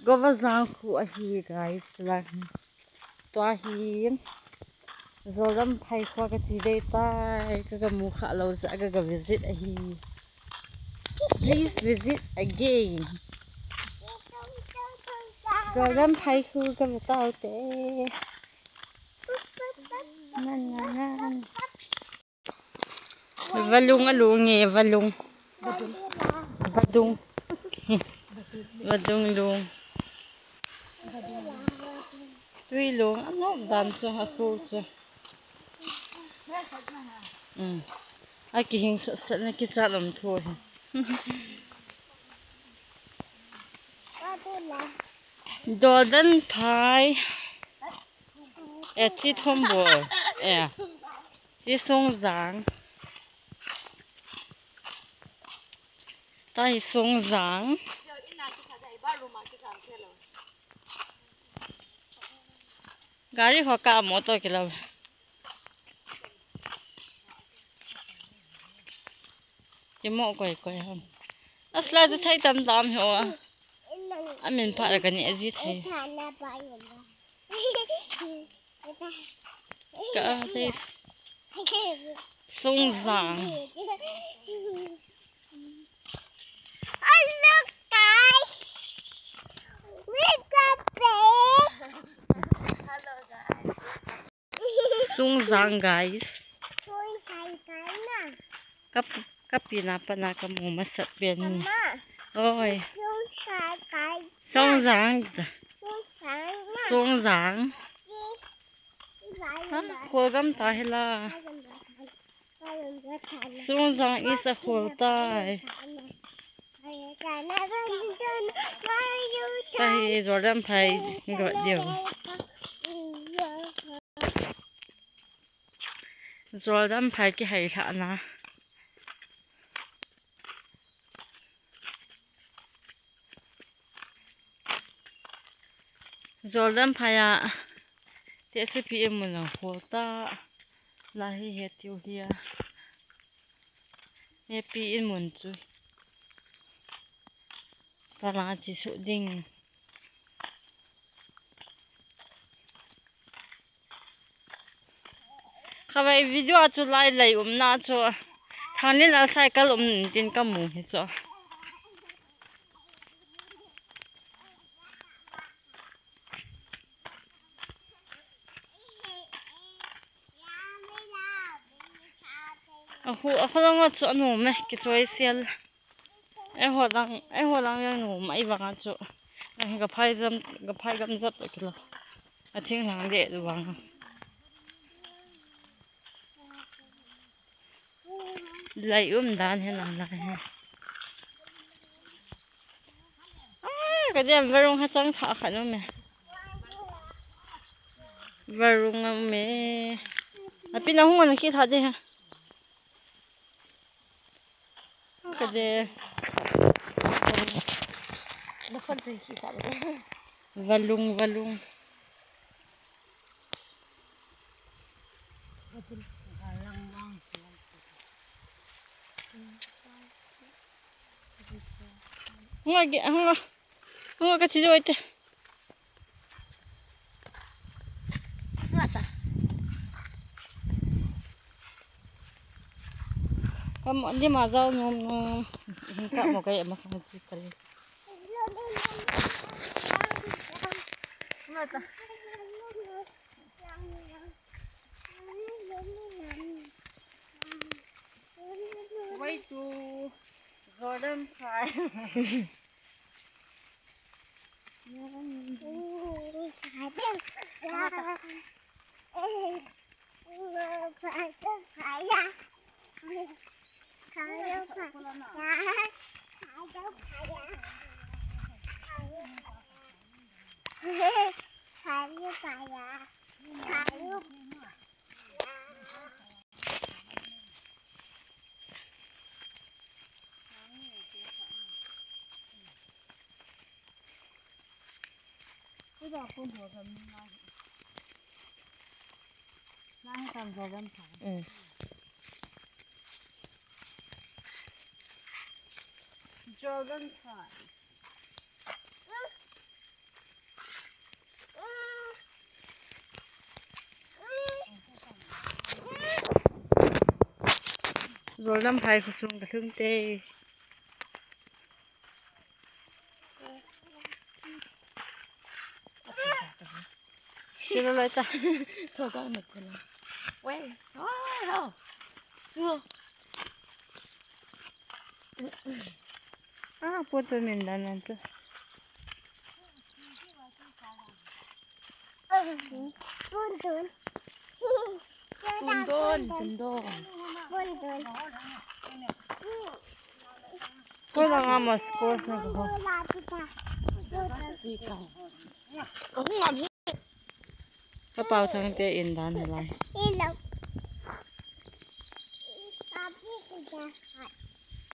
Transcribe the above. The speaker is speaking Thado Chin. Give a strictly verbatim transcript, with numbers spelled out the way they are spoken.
Govajang khu ahi, guys, lang. Tua hi Zoldamphai khu kache ding tai, kaga mu kha lou jeh a kaga visit ahi. Please visit again. Zoldamphai khu kaga tao te. Nan, nan, nan. Valung alung e, valung. Vadung. Vadung lung. Tui lung, anop dan chu, akhu chu. Um. Akihing sat sat na kichat um tho hi. Zoldamphai. Eh, chi thum bol. Eh. Chi Songjang. Tahi Songjang. Gari ho ka motor kilo. Kimo koi koi ham. Asla chu thei tam tam ho. Amin pha la kani aji thei. Ka thei. Songjang. Hello, guys. We got big. Songjang, guys. Songjang, guys, na. Kap, kapi na pa na kamu masat pen. Mama. Oi. Songjang, guys. Songjang. Songjang, na. Songjang. Ji. Ha, khol gam ta hi la. Songjang is a khol tai. Tahi Zoldamphai got diu. Zoldamphai kihei lhah na. Zoldamphai a tehsepi in mun lang khol ta. La hi hetiu hi a. Hepi in mun chu. Tala chi su ding. Khavai video a chu lai lai um na chu. Thanglen a cycle um tin kamu hi chu. Ahu, ahu lang chu anom e, kichoi sel. Eiho lang, eiho lang jong nom, ahivang a chu. Ahi kaphai jam, kaphai gam jat kilo. Athing lang le vang. Lai um dan hi lang lai hi. Ah, kadem varung ha chang tha khat um e. Varung um e. Apin ahung ana khi tha de ha. Kade. Nakhon chu hi ta. Valung, valung. Hung a, hung a, hung a kachi joi te. Kamo di ma jao nom nom. Kamo kai masang chi kali. Way to Zoldamphai. Dragon fruit. Rolam phai khosung ka lhung te. Sila lai ta. Thokang na kala. Wei. Oh, oh. Chu. Ah, putu min dan nan chu. Pundon. Pundon, pundon. Pundon. Ko lang amos ko na ko. Ika. Ko ngam hi. Ka pau thang te in dan lai. Ilo.